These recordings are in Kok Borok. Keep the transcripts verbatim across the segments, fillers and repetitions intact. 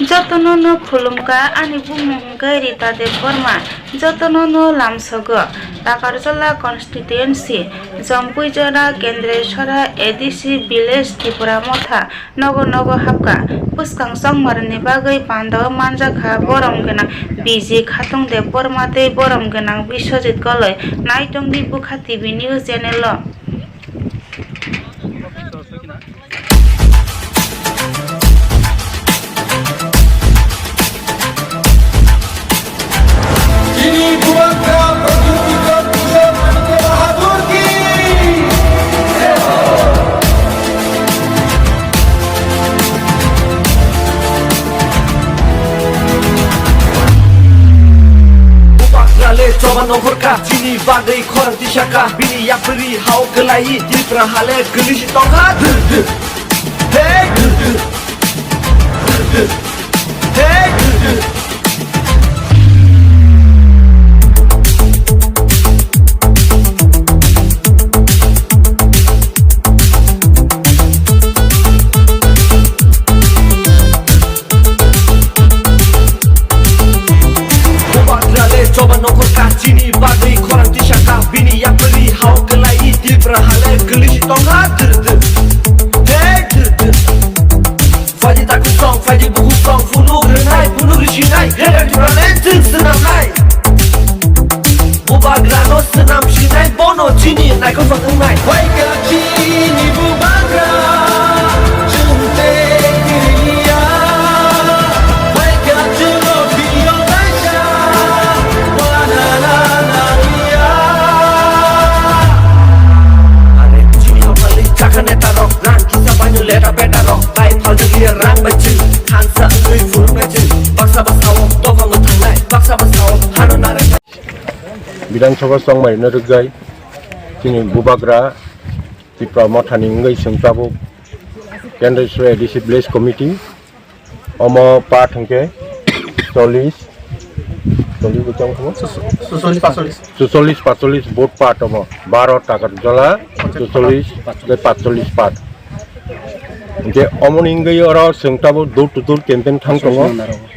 Jotono no khulumkha, ani bumung hwnkhe Rita Debbarma. Jotono no lamsogo. Takarjala constituency, Jampuijora, Kendreshwara, A D C village, Tipra Motha, nogo nogo hapkha. Bwskang chongmarni bagwi pandao manjakha borom gwnang B G Khatung Debbarma tei borom gwnang Biswajit Goloi. Naitongdi Bwkha T V news channel o. Bubagra le choba nongkhorkha, chini bagwi khorang tisakha, bini yapri hao kwlai, Tripura hale kwlwi si tongkha. Hey! Hey! Bubagra le choba nongkhorkha, chini bagwi khorang tisakha, bini yapri hao kwlai, Tripura hale kwlwi si tongkha. Hey! Faidi taku song, faidi buku song, phunuk rwnai, phunuk risinai, Greater Tipraland chwng swnamnai. Bubagrano swnam sinai, bono chini naikol phang wngnai. Waika chini bubagra, chwng tei kiriya. Waika chwngno phiyok naisa, wanana nangya. Are chini hokali chakha netarok, rang kisa baino leta betarok. Tai phaljakliya rang bai chwng, thansa wngwi phunuknai chwng. Baksa bwsao dopha mwthangnai, baksa bwsao hano narwknai. Bidhan Sabha chongmairino rwkjai chini bubagra Tipra Mothani wngwi chwng tabuk Kendreshwar A D C Village Committee. Omo part hwnkhe chollish, chollish bo chong kho? Sucholish, pacholish. Sucholish, pacholish vote part omo. Baro Takarjala, sucholish, tei pacholish part. Hwnkhe omoni wngwi oro chwng tabuk door to door campaign thang tongo.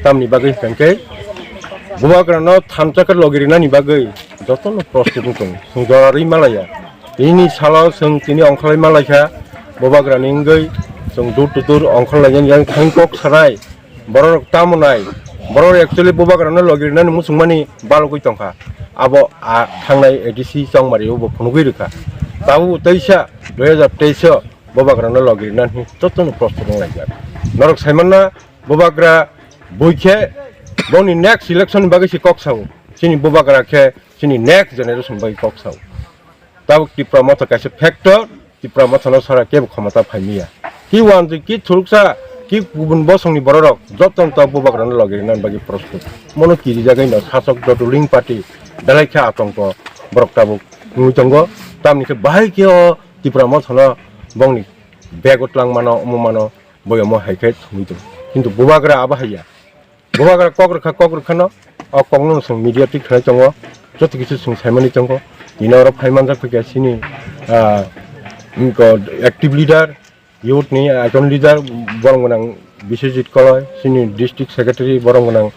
Tamni bagwi hwnkhe bubagrano thansa khe logi rinani bagwi jotono prostut wng tongo. Chwng jora rwi malaya. Tini salo chwng tini ongkholai malaikha, bubagrani wngwi chwng door to door ongkhorlainani yang thang kok sanai. Borok tamo nai, borok actually bubagrano logi rinani muchungmani balugwi tongkha. Abo a thangnai A D C chongmario bo phunugwi rwkha. Tabuk teisa dui hajar teis o bubagrano logi rinani jotono prostut wnglaijak. Norok saimanna bubagra bui khe boni next election ni bagwi se kok sao. Chini bubagra khe chini next generation bagwi kok sao. Tabuk Tipra Motha kaisa factor, Tipra Mothano sara kebo khomota phaimaya. Ki wanjwi, ki thuruksa, ki kubun bosongni bororok jotono tabuk bubagrano logi rinani bagwi prostut. Mono kirijagwi no sasok joto ruling party belai khe atongko borok tabuk wngwi tongo. Tamni khe bahai khe o Tipra Mothano bongni bego twlang mano, omo mano, boi omo hai khe thumwi tongo. Kintu bubagra abo hai ya. Bubagra kok rwkha, kok rwkhano, o kokno chwng media twi khlai tongo, joto kisa chwng saimani tongo. Tini oro phai manjak phaikha chini, ah, wngkha active leader, youth ni icon leader, borom gwnang Biswajit Koloi, chini district secretary, borom gwnang,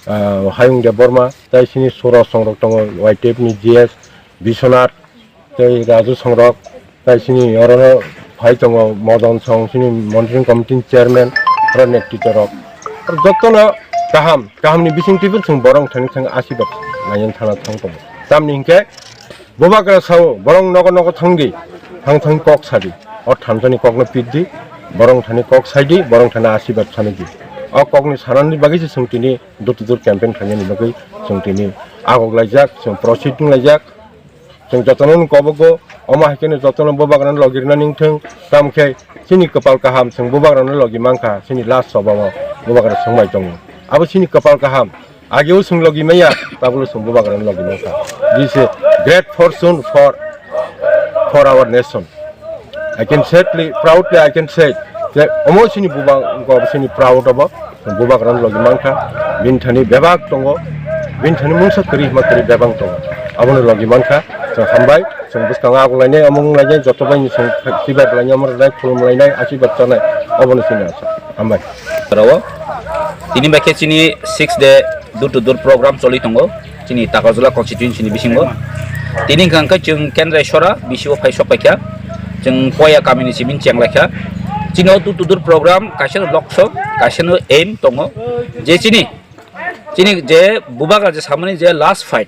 ah, Hayung Debbarma, tai chini sora songrok tongo, Y T F ni G S Biswanath, tei Raju Songrok, tai chini orono phai tongo Modon Song, chini monitoring committee ni chairman, oro netrito rok. Oro jotono kaham, kaham ni bising twibo chwng borok thani thang asibad laina thana thang tongo. Tamni hinkhe bubagra sao, borok nogo nogo thangdi, thang thang kok sadi. O thansa ni kokno pitdi, borok thani kok saidi, borok thani asibad sanidi. O kokni sanani bagwi se chwng tini door to door campaign khlainani bagwi chwng tini agok laijak, chwng proceed wng laijak. Chwng jotono ni kobogo, omo hai kheno jotono bubagrano logi rwna ningthwng, tamo khe chini kwpal kaham chwng bubagrano logi mankha, chini last sobao bubagra swngbai tongo. Abo chini kwpal kaham, ageo chwng logi maya, tabukle chwng bubagrano logi mankha. This is a great fortune for, for our nation. I can sadly, proudly I can say je omo chini bubang, omo chini proud obo. Bubagrano logi mankha, bini thani bebak tongo, bini thani mungsa kwrwi hima kwrwi bebak tongo. Abono logi mankha, chwng hambai, chwng bwskango aguk lainai, omo wng lainai, joto bai ni chwng sibai lainai, omo rwnai, khulum lainai, asibad chanai, obono chini asa. Hambai. Oro o Tini bai khe chini six day door to door program choli tongo chini Takarjala constituency ni bisingo. Tini hwnkha khe chwng Kendrai Sora B C O phai sok paikha, chwng Poya kami ni simi cheng laikha. Chini o door to door program kaisa no lokso, kaisa no aim tongo je chini, chini je bubagra je samani je last fight,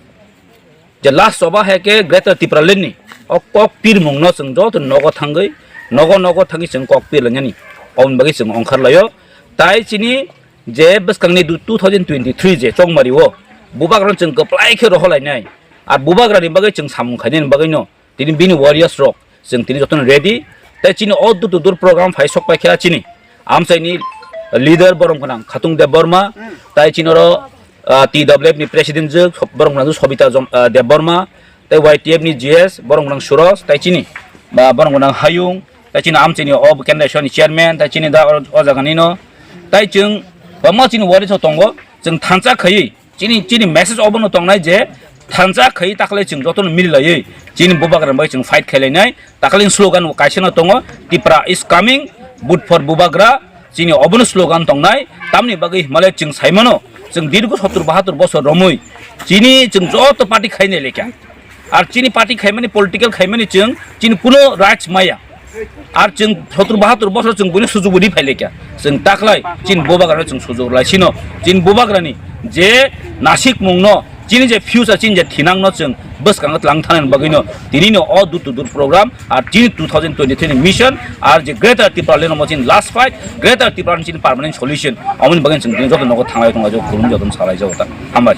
je last choba hai khe Greater Tipraland ni o kok pirmung no chwng joto nogo thangwi, nogo nogo thangwi chwng kok pirlainani, oboni bagwi chwng ongkhar laio. Tai chini je bwskangni du-, two thousand twenty-three je chongmari o bubagrano chwng kwplai khe rohorlainai, ar bubagrani bagwi chwng samung khainani bagwino tini bini warriors rok chwng tini jotono ready. Tai chini o door to door program phai sok paikha chini amchaini leader borom gwnang Khatung Debbarma, tai chini oro, ah, T W F ni president je borom gwnang Sobita Jom-, ah, Debbarma, tai Y T F ni G S borom gwnang Suraj, tai chini, ah, borom gwnang Hayung, tai chini amchaini o Kendra Soni chairman, tai chini da o, o jaga nino, tai chwng bama chini warriors rok tongo, chwng thansa khaiwi chini, chini message obono tongnai je thansa khaiwi takle chwng jotono mililaiwi chini bubagrani bagwi chwng fight khailainai. Takle slogan bo kaisa no tongo, "Tipra is coming, vote for Bubagra." Chini obono slogan tongnai, tamni bagwi himale chwng saimano, chwng dirgo sottur bahatur bosor romwi chini chwng joto party khainai lekha. Ar chini party khaimani, political khaimani chwng chini kuno rights maya. Ar chwng sottur bahatur bosor chwng buino sujugu ri phai lekha. Chwng taklai chini bubagrano chwng sujugu lai sino. Chini bubagrani je nasikmungno, chini je future, chini je thinangno chwng bwskango tlang thanani bagwino tinino o door to door program ar chini two thousand twenty-three ni mission ar je Greater Tipraland omo chini last fight, Greater Tipraland chini permanent solution, omoni bagwi chwng tini joto nogo thanglai tongo, joto khulum joto salai joto ta. Hambai.